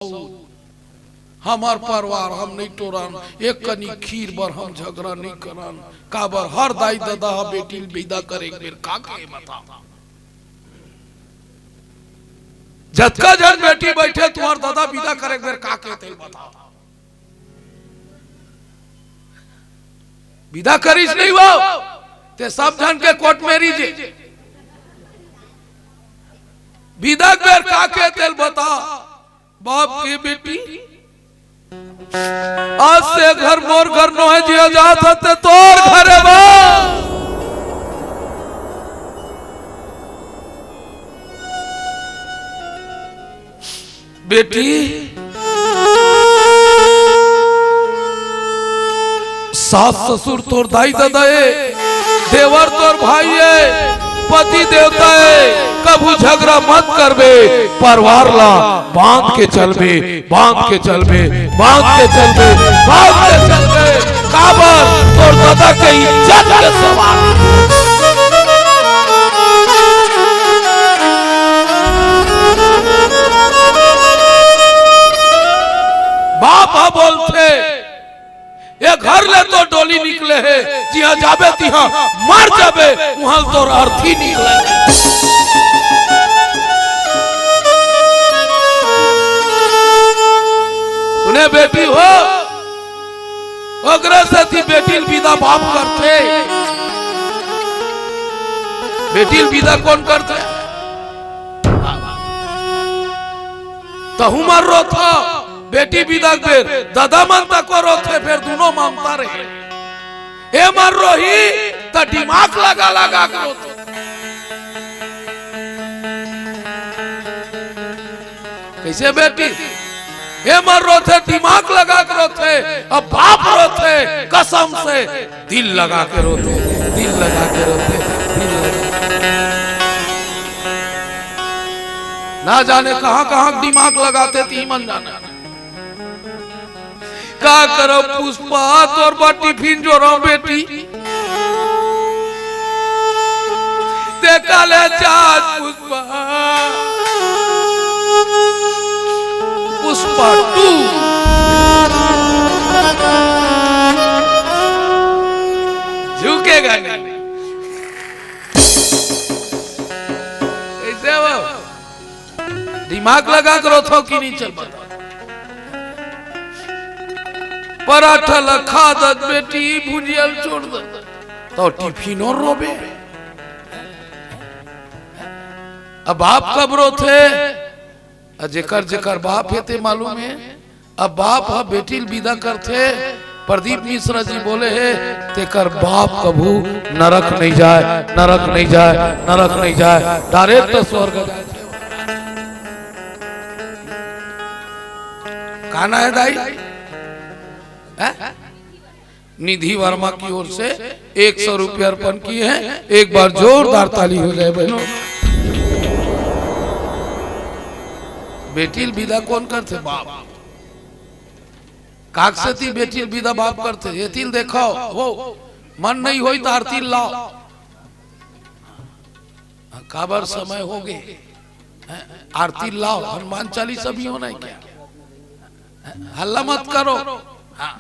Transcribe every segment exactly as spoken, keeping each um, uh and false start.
हमर परवार हम नइ टोरन, एक कनी खीर बर हम झगरा नइ करन। काबर हर दाई ददा ह बेटी ल बिदा करे के बेर का कहे बता? जतका झन बेटी बइठे, तुंहर ददा बिदा करे के बेर का कहे तेल बता? बिदा करिस नहीं हो, ते सब झन के कोर्ट मैरिज हे। बिदा के बेर का कहे तेल बता? बाप के बेटी, आज से घर मोर घर नोहे, जिया जात हते तोर घरे बा। बेटी, सास ससुर तोर दाई ददा ए, देवर तोर भाई ए, पति देवता ए, कभू झगरा मत करबे, परवार ला बांध के चलबे, बांध के चलबे, बांध के चलबे, बांध के चलबे। काबर? तोर ददा के इज्जत के सवाल। बाप ह बोलथे, ये घर ले तो डोली निकले हे, जिहां जाबे तिहां मर जाबे, उहां तोर अर्थी निकले। सुने बेटी हो, ओकरे सेती बेटी ल बिदा बाप करथे। बेटी ल बिदा कोन करथे? तहू मन रोथा, बेटी बिदा के बेर ददा मन तको रोथे, फेर दूनो ममता रहे। ए मन रोही त दिमाग लगा लगा के रोथे। कइसे बेटी? ए मन रोथे, दिमाग लगा के रोथे, अब बाप रोथे, कसम से दिल लगा के रोथे, दिल लगा के रोथे, दिल लगा। ना जाने कहां कहां दिमाग लगाथे, ती मन जाने। का करब पुष्पा, तोर बर टिफिन जोरव बेटी। ते काले जात पुष्पा। पुष्पा टू। झुकेगा नहीं। कइसे हो? दिमाग लगा के रोथो कि नहीं चल पाता? पराठा ला खा दत बेटी, भुजिया ल छोड़ दत, तो टिफिनो रोबे। अब बाप कब रोथे? अ जेकर जेकर बाप हे ते मालूम हे। अब बाप ह बेटी ल बिदा करथे, प्रदीप मिश्रा जी बोले हे, तेकर बाप कभू नरक नहीं जाय, नरक नहीं जाय, नरक नहीं जाय, direct स्वर्ग जाय। का ना हे दाई? हैं? निधि वर्मा की ओर से एक सौ रुपये अर्पण किए हैं। एक बार जोरदार ताली हो जाए बहनों। बेटी ल बिदा कोन करथे? बाप। काकसेती बेटी ल बिदा बाप करथे। एती ल देखाव, हो, मन नहीं होई त आरती ल लाव। हाँ, काबर समय हो गे। हैं? आरती लाव, हनुमान चालीसा भी होना है क्या? हैं? हल्ला मत करो। हाँ,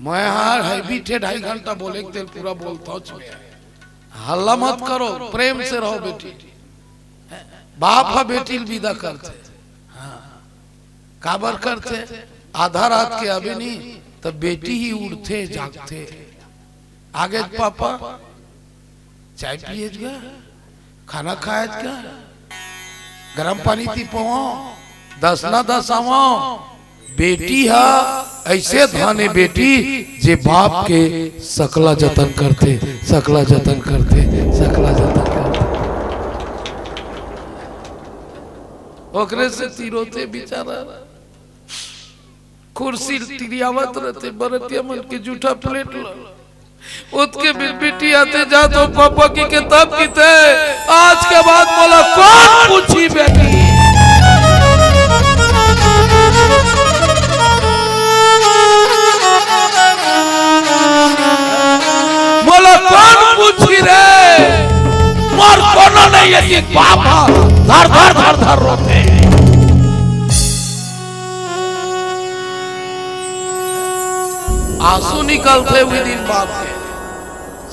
मैं हाँ है भी ठे ढाई घंटा बोले के तेल पूरा बोलता हूँ छुए। हल्ला मत करो, प्रेम से रहो बेटी। हैं? बाप ह बेटी ल बिदा करथे। हाँ, काबर करथे? आधा रात के आबे नहीं, तब बेटी ही उठथे, जागथे। आगे पापा, चाय पिए गा, खाना खाए गा, गरम पानी ती पवाओ, दस ना दस आवाओ। बेटी हा ऐसे धाने बेटी, जे बाप के सकला जतन करथे, सकला जतन करथे, सकला जतन करथे। ओकरे सेती रोथे बेचारा। कुर्सी ल तिरियावत रथे, बरतिया मन के जूठा प्लेट ल। ओतके बेर बेटी आथे जाथे पापा कहिके, तब कहिथे, आज के बाद मोला कोन पूछही बेटी? मोला कोन पूछही रे? मोर कोनो नहीं हे कि बाप ह धर धर धर धर रोथे। आंसू निकलथे उही दिन बाप के।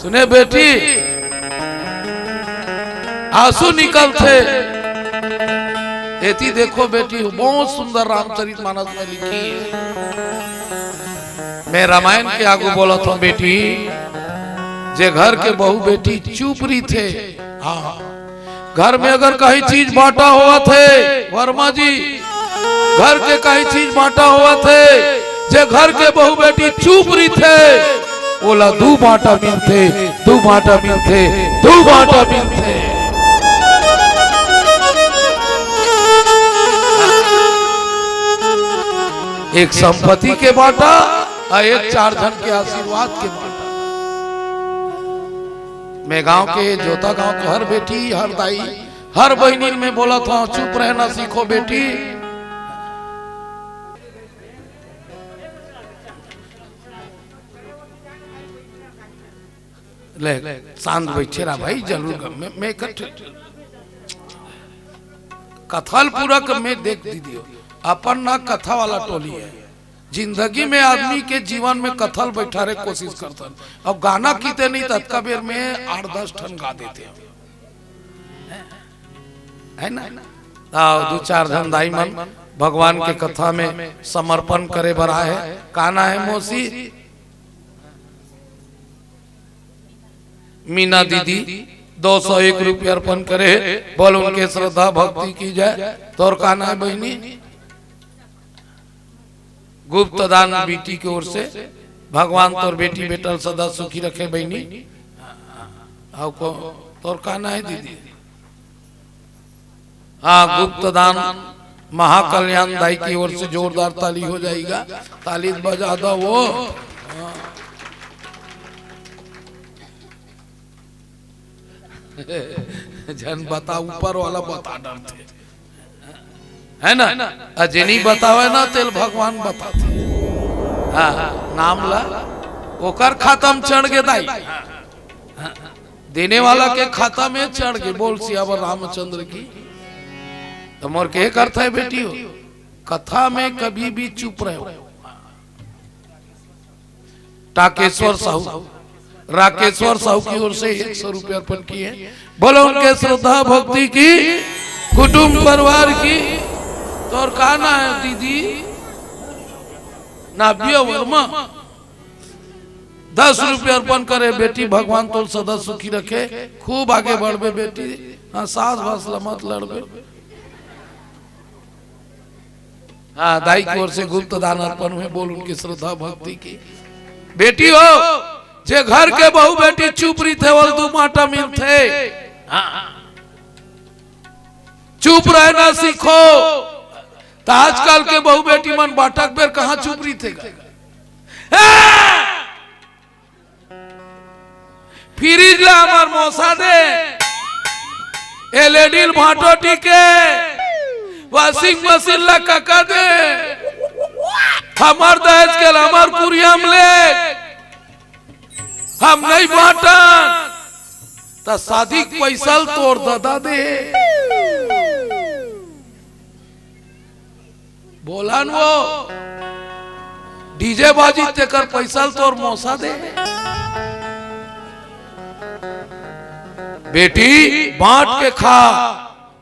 सुने बेटी, आंसू निकलथे। एती देखो बेटी, बहुत सुंदर रामचरित मानस में लिखी हे। मैं रामायण के आगू बोलत हूँ बेटी, जे घर के बहू बेटी चुप रहिथे, हाँ, घर में अगर कहीं चीज बांटा होवत हे, वर्मा जी, घर के कहीं चीज बांटा होवत हे, जे घर के बहू बेटी चुप रहिथे, ओला दू बांटा मिलथे, दू बांटा मिलथे, दू बांटा मिलथे। एक संपत्ति के बांटा अउ एक चार झन के आशीर्वाद के बांटा। मैं गांव के जोता गांव के हर बेटी, हर दाई, हर बहिनी में बोलत हूँ, चुप रहना सीखो बेटी। ले, शांत बैठे रहा भाई, जरूर ग-, मैं, मैं इकट्ठे कथा ल पूरा कर, मैं देख दीदी हो, अपन ना कथा वाला टोली है। जिंदगी में आदमी के जीवन में कथा ल बैठारे कोशिश करथन। अब गाना किते नहीं, ततका बेर में आठ दस ठन गा देते हैं, है ना? आओ, दू चार झन दाई मन भगवान के कथा में समर्पण करे बर आए हैं। का ना है मौसी? मीना दीदी दो सौ एक रुपया अर्पण करे हे, बोल उनके श्रद्धा भक्ति की जय। तोर का ना है बहिनी? गुप्त दान बेटी के ओर से। भगवान तोर बेटी बेटा ल सदा सुखी रखे बहिनी। आओ को, तोर का ना है दीदी? हाँ, गुप्त दान महाकल्याण दाई की ओर से जोरदार ताली हो जाएगा। ताली बजा दो वो। हाँ। झन बता, ऊपर वाला बता डरथे, है ना? अ जे नहीं बतावे ना, तेल भगवान बताथे। हाँ, नाम ला, ओकर खाता म चढ़ गे दाई। देने वाला के खाता में चढ़ गे। बोल सियावर रामचंद्र की। तो मोर के करता है बेटी हो, कथा में कभी भी चुप रहो। टाकेश्वर साहू, राकेश्वर साहू की ओर से एक सौ रुपये अर्पण किए। बोलो उनके श्रद्धा भक्ति की, कुटुंब परिवार की। तोर का ना है दीदी? नाव्या वर्मा दस रुपये अर्पण करे। बेटी, भगवान तोल सदा सुखी रखे, खूब आगे बढ़बे बेटी। हाँ, सास भास ला मत लड़बे। हाँ, दाई की ओर से गुप्त दान अर्पण हुए, बोल उनकी श्रद्धा भक्ति की। बेटी हो, जे घर के बहू बेटी चुप रहिथे, ओला दू बांटा मिलथे। हाँ, चुप रहना सीखो। त आजकल के बहू बेटी मन बांटा के बेर कहाँ चुप रहिथे गा? हाँ! फ्रिज ला हमर मौसा दे, एलईडी ल भांटो टीके, वॉशिंग मशीन ला कका दे, हमर दहेज के ला हमर कुरिया म ले, हम नहीं बांटन, त शादी के पैसा ल तोर ददा दे। बोलन वो डीजे बाजी तेकर पैसा ल तोर मौसा दे। बेटी, बांट के खा।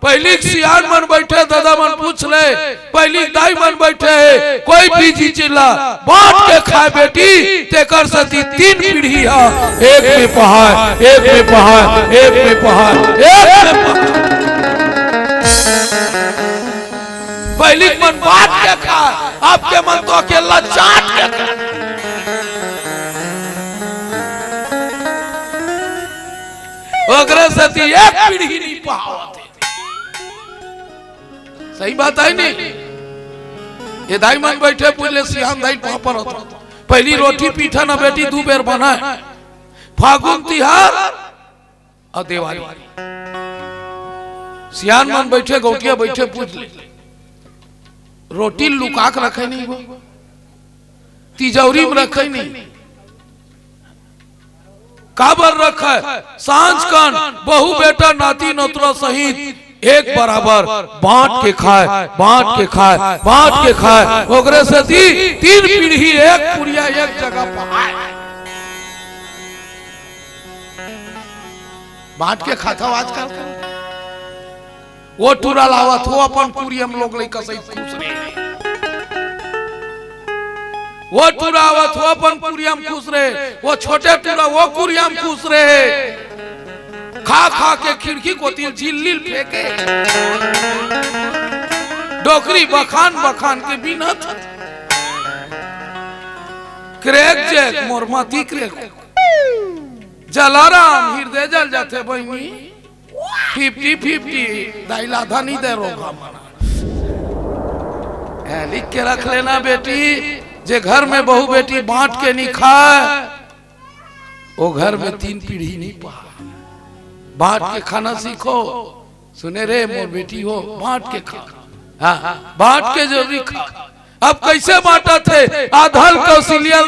पहिली के सियान मन बैठे, ददा मन पूछ ले, पहिली के दाई मन बैठे हे, कोई बीजी चिल्ला, बांट के खाए बेटी, तेकर सेती तीन पीढ़ी हा एक में पहाय, एक में पहाय, एक में पहाय, एक में पहाय। पहिली के मन बांट के खाय, अब के मन तो अकेल्ला चाट के खाय। ओकरे सेती एक पीढ़ी नहीं पहावत हे। सही बात है नहीं? ये दाई मन बैठे पूछ ले, सियान दाई पाँव परत हों। पहिली रोटी पीठा ना बेटी दू बेर बनाय, फागुन तिहार अउ देवारी। सियान मन बैठे, गौटिया बैठे, पूछ ले, रोटी लुका के रखे नहीं वो, तिजौरी में रखे नहीं, काबर रखे? सांझ कन बहू बेटा नाती नतरा सहित एक बराबर बांट के खाए, बांट के खाए, बांट के खाए। ओकरे सेती तीन पीढ़ी एक पुड़िया एक जगह पहाए। बांट के खाता हो आजकल। वो टूरा लावत हो अपन कुरिया म लोग लइका सहित खुश रहे। वो टूरा आवत हो अपन कुरिया म खुश रहे। वो छोटे टूरा वो कुरिया म खुश रहे। खा खा के खिड़की कोती झिल्ली ल फेंके। डोकरी बखान बखान के बीनत। क्रैक जैक मोर मती क्रैक। जलाराम हृदय जल जाथे बहिनी। Fifty fifty. दाई ला आधा नहीं दे रोगा मना। ए, लिख के रख लेना बेटी, जे घर में बहू बेटी बांट के नहीं खाए, वो घर में तीन पीढ़ी नहीं पहा। बांट के खाना सीखो। सुने रे मोर बेटी हो, बांट के खा। हाँ, बांट के जरूरी खा। अब कैसे बांटत हे? आधा ल कौशल्या ल